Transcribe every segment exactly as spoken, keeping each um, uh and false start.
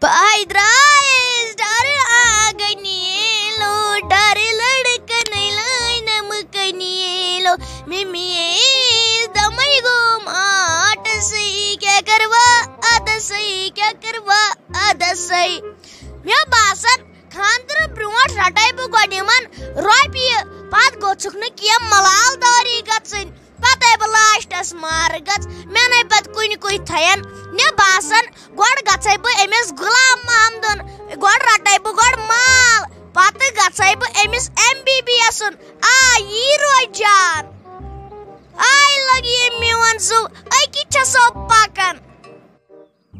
بہٕ درٛایس ڈر آنگنیلو، ڈر لڑکن لٲنم کنیلو۔ ممی دمے گوم آٹسٕے، کیٛاہ کروا ادسٕے، کیٛاہ کروا ادسٕے۔ مےٚ باسان، خانٛدرٕ برونٛٹھ رٹے بہٕ گۄڈٕ یِمن رۄپیہِ، پتہٕ گوٚژھُکھ نہٕ کینٛہہ ملال دٲری گژھٕنۍ۔ پتے بہٕ لاسٹس مارٕ گٔژھ، مےٚ نے پتہٕ کُنہِ کُے تھین۔ مےٚ باسان، گۄڈٕ گژھے بہٕ أمِس غلام محمدُن، گۄڈٕ رٹے بہٕ گۄڈٕ مال، پتہٕ گژھے بہٕ أمِس ایم بی بی ایسُن۔ آ، یی روزِ جان۔ آے لگہِ یہِ میون زُو، أکی چھسو پکان۔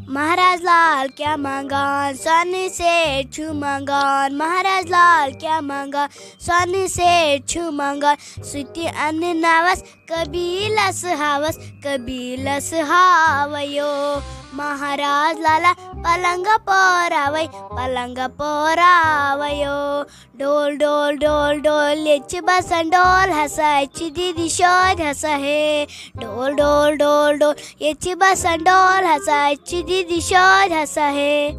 مہراز لال کیٛاہ منٛگان، سۄنہٕ سیٹ چھُ منٛگان۔ مہراز لال کیٛاہ منٛگان، سۄنہٕ سیٹ چھُ منٛگان۔ سُہ تہِ اَنہٕ نوَس قبیٖلس ہاوس، قبیٖلس ہاویو۔ مہراز لالا پلنگ پوراوے، پلنگ پوراویو۔ ڈول ڈول ڈول ڈول، ییٚتہِ چھِ بسان ڈول ہسا، اَتہِ چھِ دیٖدی شٲدۍ ہسا ہے۔ ڈول ڈول ڈول ڈول، ییٚتہِ چھِ بسان ڈول ہسا، اَتہِ چھِ دیٖدی شٲدۍ ہسا ہے۔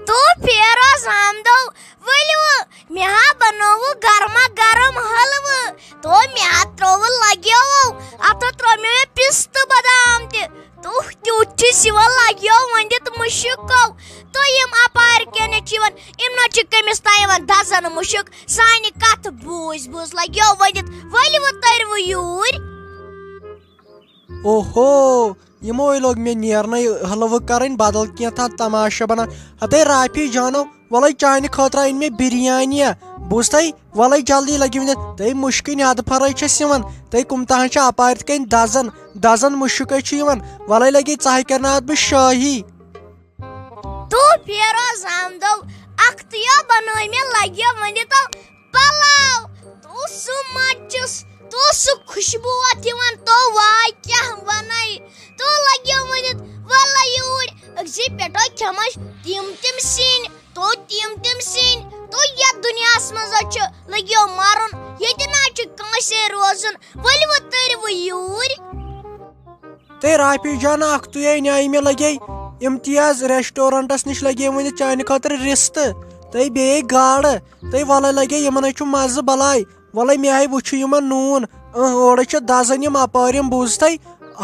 تو پھیرو زامدو، ؤلِو، مےٚ ہا بنووُ گرما گرم حلوٕ۔ تو مےٚ ہا ترٛووُ لگیوو، اتھ ہا ترٛوو مےٚ پستہٕ بادام تہِ۔ تُہ کیُتھ چھُ سِوَل لگیو ؤنِتھ مُشکو۔ تُہۍ یِم اپارِ کٮ۪ن چھِ یِوان، یِم نہ چھِ کٔمِس تام یِوان دزن مُشک۔ سانہِ کتھٕ بوٗزۍ بوٗزۍ لگیو ؤنِتھ، ؤلِو تٔرِو یوٗرۍ۔ اوہو، یِموے لوگ مےٚ نیرنَے حلوٕ کرٕنۍ، بدل کینٛہہ تھا تماشہٕ بنان۔ ہتے رافی جانو، وَلَے چانہِ خٲطرٕ أنۍ مےٚ بِریانی۔ بوٗزتھَے؟ وَلَے جلدی لٔگِو نہٕ۔ تُہۍ مُشکٕنۍ اَدٕ پھرٲے چھَس یِوان۔ تُہۍ کُم تام چھِ اَپارِ تہِ کَنۍ دَزان، دَزان مُشُک ہے چھُ یِوان۔ وَلَے لَگے ژاہہِ کَرناوَتھ بہٕ شٲہی۔ تو پھیرو زامدو، اَکھ تہٕ یو بَنٲے مےٚ لَگہِ ؤنِتو پَلو۔ تو سُہ مَزٕ چھُس، تو سُہ خوشبوٗ اَتھ یِوان، تو واے کیٛاہ وَنَے۔ تو لَگیو ؤنِتھ وَلَے یوٗرۍ، أکسٕے پٮ۪ٹھو کھٮ۪مَس تِم تِم سِنۍ۔ تو تِم تِم سِنۍ، تو یَتھ دُنیاہَس منٛز حظ چھُ لٔگِو مَرُن، ییٚتہِ نہ حظ چھُ کٲنٛسے روزُن، ؤلِو تٔرِو یوٗرۍ۔ تہٕ رافی جان، اَکھ تُے ہے نیٛاے مےٚ لَگے امتیاز ریسٹورنٹَس نِش لَگے وٕنہِ چانہِ خٲطرٕ رِستہٕ، تہٕ بیٚیہِ گاڈٕ، تہٕ وَلَے لَگے یِمَن ہے چھُ مَزٕ بَلاے۔ وَلَے مےٚ آے وٕچھِ یِمَن نوٗن، اۭں، اورَے چھِ دَزان یِم اَپٲرۍ یِم، بوٗزتھَے؟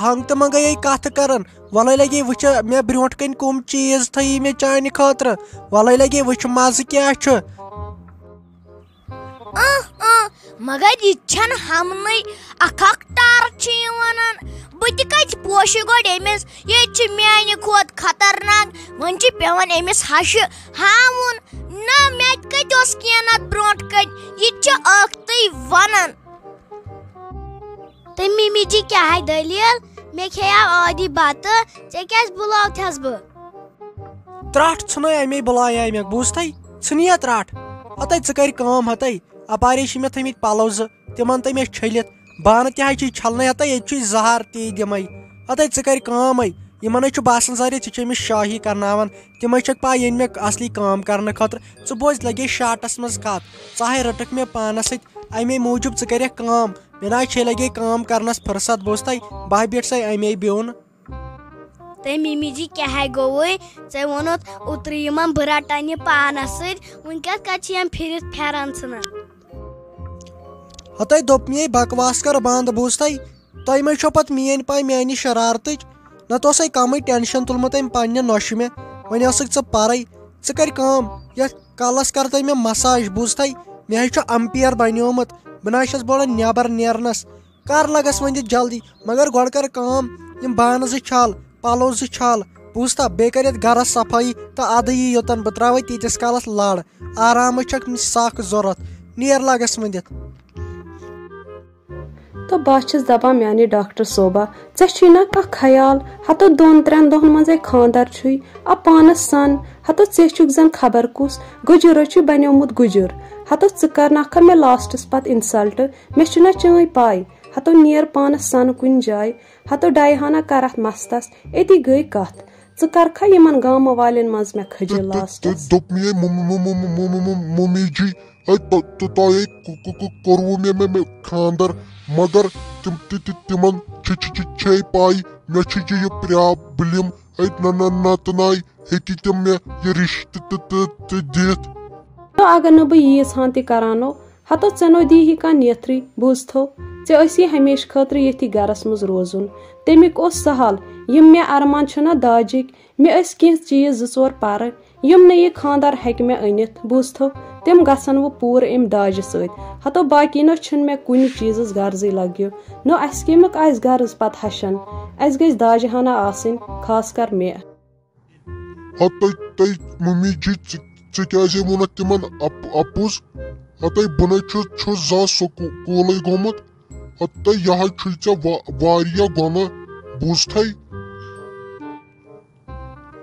ہنٛگ تہٕ منٛگَے یے کَتھٕ کَران۔ وَلَے لَگے وٕچھِ مےٚ برٛونٛٹھ کَنہِ کَم چیٖز تھٲیی مےٚ چانہِ خٲطرٕ۔ وَلَے لَگے وٕچھِ مَزٕ کیٛاہ چھُ۔ اۭں، اۭں، مگر یہِ تہِ چھَنہٕ ہَمنٕے۔ اَکھ اَکھ ٹارٕچ چھِ یِم وَنان۔ بہٕ تہِ کَتہِ پوشہٕ گۄڈٕ أمِس؟ ییٚتہِ چھِ میٛانہِ کھۄتہٕ خطرناک۔ وۄنۍ چھِ پٮ۪وان أمِس ہَشہِ ہاوُن۔ نہ، مےٚ تہِ کَتہِ اوس کینٛہہ نَتہٕ برٛونٛٹھ کَنہِ۔ یہِ تہِ چھِ ٲختٕے وَنان۔ تہٕ مِمی جی، کیٛاہ ہے دٔلیٖل؟ مےٚ کھیٚیاو عٲدی بَتہٕ، ژےٚ کیٛازِ بُلاوتھَس بہٕ؟ ترٛٹھ ژھٕنے اَمے بُلایے مےٚ، بوٗزتھَے؟ ژھٕنیا ترٛٹھ؟ ہَتَے ژٕ کَرِ کٲم، ہَتَے اَپارے چھِ مےٚ تھٲیمٕتۍ پَلَو زٕ، تِمَن تہٕ مےٚ چھٔلِتھ۔ بانہٕ تہِ حظ چھِ چھَلنَے، ہَتَے ییٚتہِ چھُے زَہر تی دِمَے۔ ہَتَے ژٕ کَرِ کٲمَے، یِمَن حظ چھُ باسان زَن ژےٚ چھِ أمِس شٲہی کَرناوان۔ تِمَے چھَکھ پَے ییٚلہِ مےٚ اَصلی کٲم کَرنہٕ خٲطرٕ۔ ژٕ بوز، لَگے شاٹَس منٛز کَتھ، ژٕ ہَے رٔٹٕکھ مےٚ پانَس سۭتۍ۔ اَمے موٗجوٗب ژٕ کَرٮ۪کھ کٲم، مےٚ نہ حظ چھے لَگے کٲم کَرنَس فٕرصت، بوزتھَے؟ بہٕ ہا بیٖٹھ سَے اَمے بیوٚن۔ تہٕ مِمی جی، کیٛاہ ہے گوٚوُے؟ ژےٚ ووٚنُتھ اوترٕ یِمَن بہٕ رَٹَن یہِ پانَس سۭتۍ، وٕنکٮ۪س کَتہِ چھِ یِم پھِرِتھ پھٮ۪رَن ژھٕنان؟ ہَتَے دوٚپ مے بکواس کَر بنٛد، بوٗزتھَے؟ تۄہہِ مہ چھو پتہٕ میٲنۍ پاے میانہِ شرارتٕچ؟ نتہٕ اوسے کمٕے ٹینشن تُلمُت أمۍ پننہِ نۄشہِ مےٚ۔ وۄنۍ ٲسٕکھ ژٕ پرے۔ ژٕ کر کٲم، یتھ کلس کر تہٕ مےٚ مساج، بوٗزتھے؟ مےٚ ہے چھُ امپیر بنیومُت، بہٕ نہ حظ چھَس بوڑان نٮ۪بر نیرنس۔ کر لگس وۄنۍ دِ جلدی، مگر گۄڈٕ کر کٲم، یِم بانہٕ زٕ چھل، پلو زٕ چھل، بوٗزتھا؟ بیٚیہِ کر یتھ گرس صفٲیی تہٕ ادٕ یہِ یوٚتن بہٕ تراوے تیٖتِس کالس لڑ۔ آرامٕچ چھکھ مےٚ سخ ضروٗرت، نیر لگس وۄنۍ دِتھ۔ تہٕ بہٕ چھَس دَپان، میٛانہِ ڈاکٹر صٲبہ، ژےٚ چھُے نا کانٛہہ خیال؟ ہَتو دۄن ترٛٮ۪ن دۄہَن منٛزَے خانٛدر چھُے، اَ پانَس سَن، ہَتو ژےٚ چھُکھ زَن خبر کُس گُجُر چھُے بَنیومُت گُجُر۔ ہَتو ژٕ کَرناوکھا مےٚ لاسٹَس پَتہٕ اِنسَلٹ؟ مےٚ چھُنہ چٲنۍ پَے۔ ہَتو نیر پانَس سَن کُنہِ جایہِ، ہَتو ڈایہِ ہَنا کَرَتھ مَستَس، أتی گٔے کَتھ۔ ژٕ کَرکھا یِمَن گامہٕ والٮ۪ن منٛز مےٚ کھٔجہِ تہٕ، تہٕ، لاسٹَس؟ تہٕ دوٚپ مے مُم-، مُم-، مُم-، مُم-، مُم-، مُم-، مُمی جی، اے، تہ-، تہ-، تۄہے کو-، کو-، کو-، کوٚروُ مےٚ، مےٚ، مےٚ خانٛدر، مگر تِم تہِ، تہِ، تِمن چھِ، چھِ، چھِ، چھے پاے، مےٚ چھِ یہِ، یہِ پرابلم اتہِ نہ نہ نتہٕ ناے ہیٚکہِ تِم مےٚ یہِ رِشتہٕ تہٕ تہٕ تہٕ دِتھ۔ تہٕ اگر نہٕ بہٕ ییٖژ ہان تہِ کرانو، ہتو ژےٚ نو دی ہی کانٛہہ نیتھرٕے، بوٗزتھو؟ ژےٚ ٲسی ہمیشہٕ خٲطرٕ ییٚتھی گرس منٛز روزُن۔ تمیُک اوس سہل، یِم مےٚ ارمان چھِنہ داجِکۍ، مےٚ ٲسۍ کینٛہہ چیٖز زٕ ژور پرٕ، یِم نہٕ یہِ خانٛدار ہیٚکہِ مےٚ أنِتھ، بوٗزتھو؟ تِم گژھن وۄنۍ پوٗرٕ امہِ داجہِ سۭتۍ۔ ہتو باقی نہ چھُنہٕ مےٚ کُنہِ چیٖزس غرضٕے لگیو، نہ اسہِ کمیُک آسہِ غرض پتہٕ ہشن۔ اسہِ گژھِ داجہِ ہنا آسٕنۍ، خاص کر مےٚ۔ ہتہٕ تۄہہِ، تۄہہِ مُمی جی، ژٕ، ژٕ کیٛازِ ووٚنُتھ تِمن اپ-، اپُز؟ ہتہٕ بہٕ نَے چھُس، چھُس زانٛہہ سکوٗلٕے گوٚمُت۔ ہتہٕ یہِ حظ چھُے ژےٚ وا-، واریاہ گۄناہ، بوٗزتھَے؟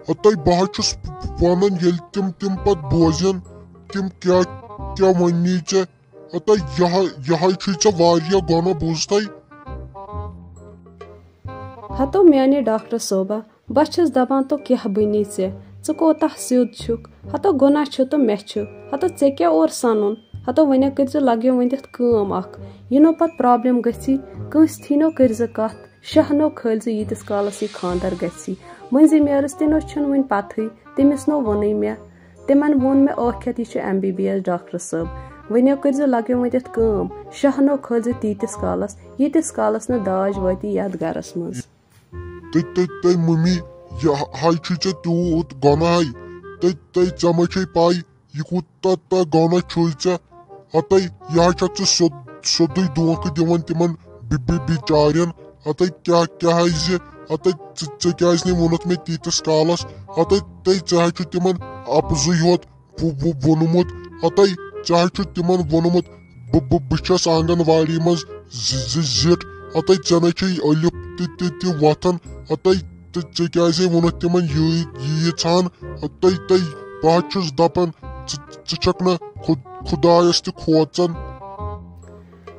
ہتہٕ بہٕ حظ چھُس وَنان، ییٚلہِ تِم، تِم پتہٕ بوزن، تِم کیٛاہ، کیٛاہ وَنی ژےٚ؟ ہتہٕ یہِ حظ، یہِ حظ چھُے ژےٚ واریاہ گۄناہ، بوٗزتھَے؟ ہتو میانہِ ڈاکٹر صٲبہ، بہٕ چھَس دَپان، تو کیٛاہ بٔنی ژےٚ؟ ژٕ کوتاہ سیوٚد چھُکھ؟ ہتو گۄناہ چھُ تہٕ مےٚ چھُ۔ ہتو ژےٚ کیٛاہ اور سَنُن؟ ہتو وۄنۍ کٔرۍزِ لَگیو وۄنۍ دِتھ کٲم اَکھ۔ یِنو پَتہٕ پرٛابلِم گٔژھی، کٲنٛسہِ تھی نو کٔرۍزِ کَتھ، شاہ نو کھٲلۍزِ ییٖتِس کالَس یہِ خانٛدر گژھی۔ مٔنٛزِم یٲرِس تہِ نو چھُنہٕ وٕنہِ پَتہٕے، تٔمِس نو ووٚنُے مےٚ۔ تِمَن ووٚن مےٚ ٲخرَت یہِ چھُ M B B S doctor صٲب۔ وۄنۍ کٔرۍزِ لَگیو وۄنۍ دِتھ کٲم، شاہ نو کھٲلۍزِ تیٖتِس کالَس، ییٖتِس کالَس نہٕ داج واتی یَتھ گَرَس منٛز۔ تہٕ تہٕ تہٕ مُمی، یہِ ہا-، ہاے چھُے ژےٚ تیوٗت گۄناہے۔ تہٕ تہٕ ژےٚ ما چھے پَے، یہِ کوٗتاہ تہٕ گۄناہ چھُے ژےٚ؟ ہَتَے، یہِ ہا چھَکھ ژٕ سیوٚد-، سیوٚدُے دھوکہٕ دِوان تِمَن بِ-، بِ-، بِچارٮ۪ن۔ ہَتَے کیٛاہ، کیٛاہ زِ، ہَتَے ژٕ، ژےٚ کیٛازِ نہٕ ووٚنُتھ مےٚ تیٖتِس کالَس؟ ہَتَے تہٕ ژےٚ ہا چھُ تِمَن اَپزُے یوت وو-، وو-، ووٚنمُت۔ ہَتَے ژےٚ ہا چھُ تِمَن ووٚنمُت، بہٕ، بہٕ، بہٕ چھَس آنٛگَن واڑی منٛز زِ-، زِ-، زِٹھ۔ ہَتَے ژےٚ نَے چھے الِف تہِ، تہِ، تہِ وۄتھان۔ ہَتَے تہٕ ژےٚ کیٛازے ووٚنُتھ تِمَن یی، ییٖژ ہَن؟ ہَتَے تَے بہٕ حظ چھُس دَپان، ژٕ، ژٕ چھَکھ نہ خُد-، خُدایَس تہِ کھوژان۔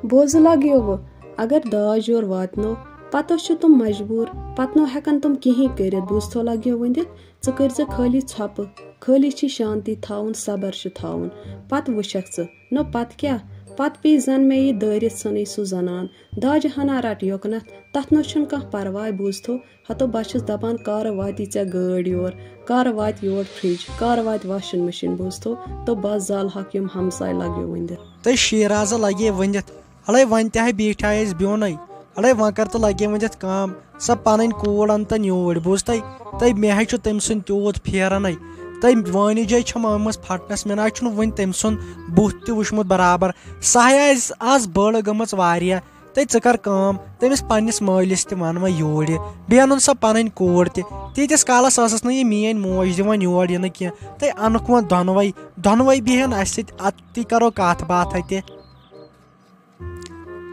بوزٕ لَگیووٕ، اگر داج یور واتنو، پَتہٕ چھِ تِم مجبوٗر، پَتہٕ نو ہٮ۪کَن تِم کِہیٖنۍ کٔرِتھ۔ بوٗزتھو لَگیو ؤنِتھ، ژٕ کٔرۍزِ خٲلی ژھۄپہٕ، خٲلی چھی شانتی تھاوُن، صبر چھُ تھاوُن، پَتہٕ وٕچھَکھ ژٕ۔ نو پَتہٕ کیٛاہ؟ پَتہٕ پیٚیہِ زَن مےٚ یہِ دٲرِتھ ژھٕنٕے سُہ زَنان۔ داجہِ ہنا رَٹ یوٚکنَتھ، تَتھ نہ چھُنہٕ کانٛہہ پَرواے، بوٗزتھو؟ ہَتو بہٕ چھَس دَپان، کَرٕ واتی ژےٚ گٲڑۍ یور، کَرٕ واتہِ یور فرٛج، کَرٕ واتہِ واشنگ مِشیٖن، بوٗزتھو؟ تہٕ بَس زالہٕ ہاکھ یِم ہمساے لَگیو ؤنِتھ۔ تہٕ شیرازٕ لَگے ؤنِتھ، اَڑے وۄنۍ تہِ ہے بیٖٹھے أسۍ بیوٚنٕے، اَڑے وۄنۍ کر تہٕ لَگے ؤنِتھ کٲم، سۄ پَنٕنۍ کوٗر اَن تَن یوٗرۍ، بوٗزتھَے؟ تہٕ مےٚ ہے چھُ تٔمۍ سُنٛد تیوٗت پھیرَنَے، تہٕ وٲنِج ہے چھَم آمٕژ پھَٹنَس، مےٚ نہ حظ چھُنہٕ وٕنہِ تٔمۍ سُنٛد بُتھ تہِ وٕچھمُت برابر۔ سۄ ہے آسہِ آز بٔڑ گٔمٕژ واریاہ۔ تہٕ ژٕ کر کٲم، تٔمِس پننِس مٲلِس تہِ وَن وۄنۍ یوٗرۍ، بیٚیہِ اَنُن سۄ پنٕنۍ کوٗر تہِ۔ تیٖتِس کالس ٲسٕس نہٕ یہِ میٲنۍ موج دِوان یور یِنہٕ کینٛہہ۔ تہٕ اَنُکھ وۄنۍ دۄنوَے، دۄنوَے بیٚہن اَسہِ سۭتۍ، اَتی کرو کَتھ باتھ اَتہِ۔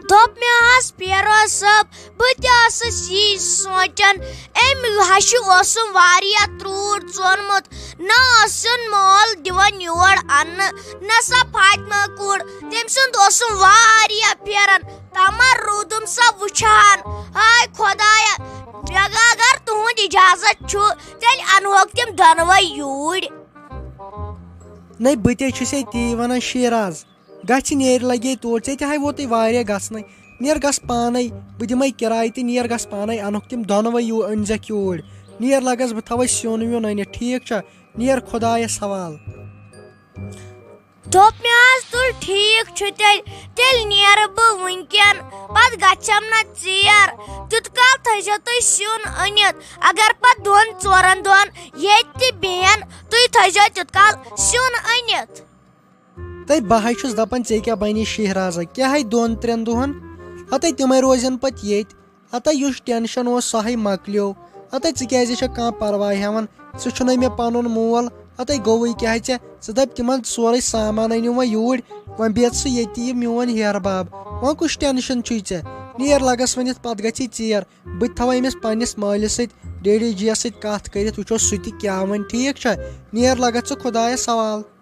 دوٚپ مےٚ حظ پیروز صٲب، بہٕ تہِ ٲسٕس یی سونٛچان، أمۍ ہشہِ اوسُم واریاہ ترٛوٗر ژونمُت، نہ ٲسِن مول دِوان یور اَننہٕ، نہ سۄ فاطمہ کوٗر، تٔمۍ سُنٛد اوسُم واریاہ پھیران، تَمر روٗدُم سۄ وٕچھان۔ ہاے خۄدایا، مےٚ اگر تُہُنٛد اِجازت چھُ، تیٚلہِ اَنہوکھ تِم دۄنوَے یوٗرۍ۔ نَے، بہٕ تے چھُسے تی وَنان، شیراز۔ گژھِ نیر لگے توڑ، ژےٚ تہِ ہاے ووتُے واریاہ گژھنَے۔ نیر گژھ پانے، بہٕ دِمے کِراے تہٕ نیر گژھ پانے، اَنُکھ تِم دۄنوَے یوٗ-، أنزٮ۪کھ یوٗرۍ۔ نیر لگس، بہٕ تھاوے سیُن ویُن أنِتھ، ٹھیٖک چھا؟ نیر خۄدایَس حوال۔ دوٚپ مےٚ حظ، تُل ٹھیٖک چھُ تیٚلہِ، تیٚلہِ نیرٕ بہٕ وٕنکٮ۪ن، پتہٕ گژھٮ۪م نہ ژیر۔ تیُت کال تھٲیزیو تُہۍ سیُن أنِتھ، اگر پتہٕ دۄن ژورن دۄہن ییٚتہِ تہِ بیٚہن، تُہۍ تھٲیزیو تیُت کال سیُن أنِتھ۔ تہٕ بہٕ ہاے چھُس دَپان، ژےٚ کیٛاہ بَنہِ شہرازا؟ کیٛاہ ہاے دۄن ترٛٮ۪ن دۄہَن؟ ہَتَے تِمَے روزن پَتہٕ ییٚتۍ۔ ہَتَے یُس ٹٮ۪نشَن اوس، سُہ ہاے مۄکلیو۔ ہَتَے ژٕ کیٛازِ چھَکھ کانٛہہ پَرواے ہٮ۪وان؟ ژٕ چھُنَے مےٚ پَنُن مول۔ ہَتَے گوٚوُے کیٛاہ ژےٚ؟ ژٕ دَپ تِمَن سورُے سامان أنِو وۄنۍ یوٗرۍ۔ وۄنۍ بیٚہہ ژٕ ییٚتی، یہِ میون ہیرٕ باب۔ وۄنۍ کُس ٹٮ۪نشَن چھُے ژےٚ؟ نیر لَگَس ؤنِتھ، پَتہٕ گژھی ژیر۔ بہٕ تہِ تھاوَے أمِس پنٛنِس مٲلِس سۭتۍ، ڈیڈی جِیَس سۭتۍ کَتھ کٔرِتھ، وٕچھو سُہ تہِ کیٛاہ وَنہِ، ٹھیٖک چھا؟ نیر لَگَتھ ژٕ خۄدایَس حوال۔